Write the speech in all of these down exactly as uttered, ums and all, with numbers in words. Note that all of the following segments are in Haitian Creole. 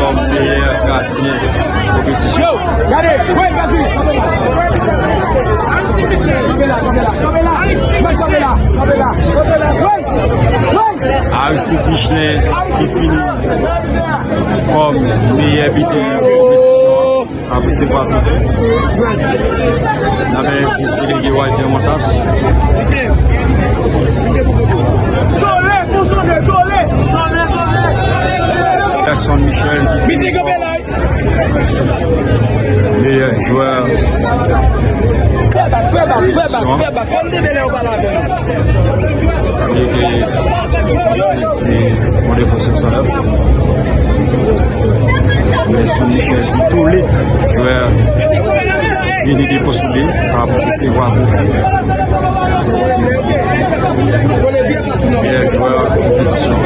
Kòm meyè gadyen konpetisyon. Yo, gade, wè, gade. Kanpe la, kanpe la, kanpe la. Kanpe la, kanpe la, kanpe la, kanpe la. Wè, wè. Aristide Michelet ki fini kòm meyè bitè konpetisyon an. Ap resevwa tou. N ap gen vice délégué Walter Montas. Tole, pou Tole, Tole. Gerson Michel ki fini meyè jwè. Fè bak, fè bak, fè bak, fè bak. Fè m tande lè yo pale avè m. Li te, li te, li te, Gerson Michel di tou lèt jwè vini depoze li pa resevwa twofe. Meyè jwè konpetisyon.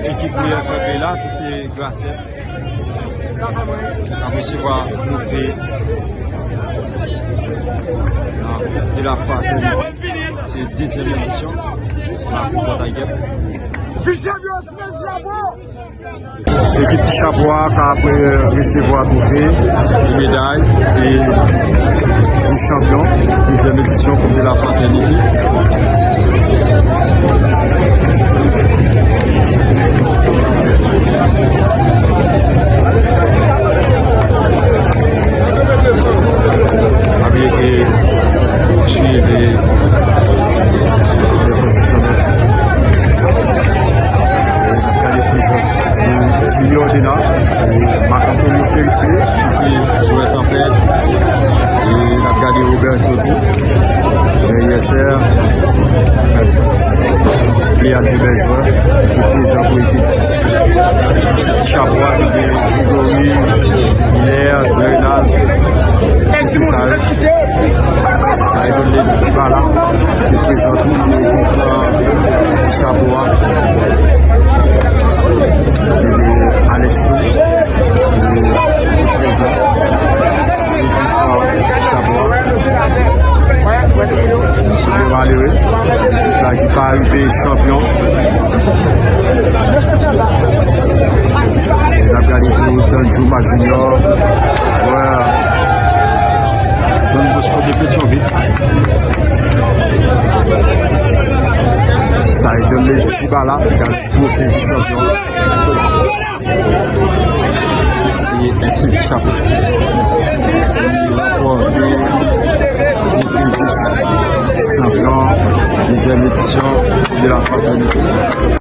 Ekip meyè kanpe la ki se Grasè. Ap resevwa twofe nan Koup de la Fratènite. Se dezyèm edisyon la Koup Bòtay Gèp. Ekip Ti Chapo a ka apre resevwa twofe, meday e ti chanpyon dezyèm edisyon Koup de la Fratènite. Abye ke swive. N ap gade prezans de Junior Dena, Marc Antonio Felicité, ki se jwè Tanpèt, e n ap gade Roberto tou, dèyè sè, Léandre Bergeron, ki prezan pou ekip Chapo a, ki gen Gregory, Hilaire, Bernard, mesye sa yo. Sa e donn lè di Dibala ki prezan tou ekip Ti Chapo a. Gen Alexis ki prezan ekip Ti Chapo a. Mesye malere la ki pa rive chanpyon. N ap gade tou Danjuma Junior, jwè Don Bosco de Petyonvil. Sa e Don Lady Dibala, ki al twofe chanpyon. Se F C Ti Chapo ki ranpòte twofe vis chanpyon dezyèm edisyon de la Fratènite.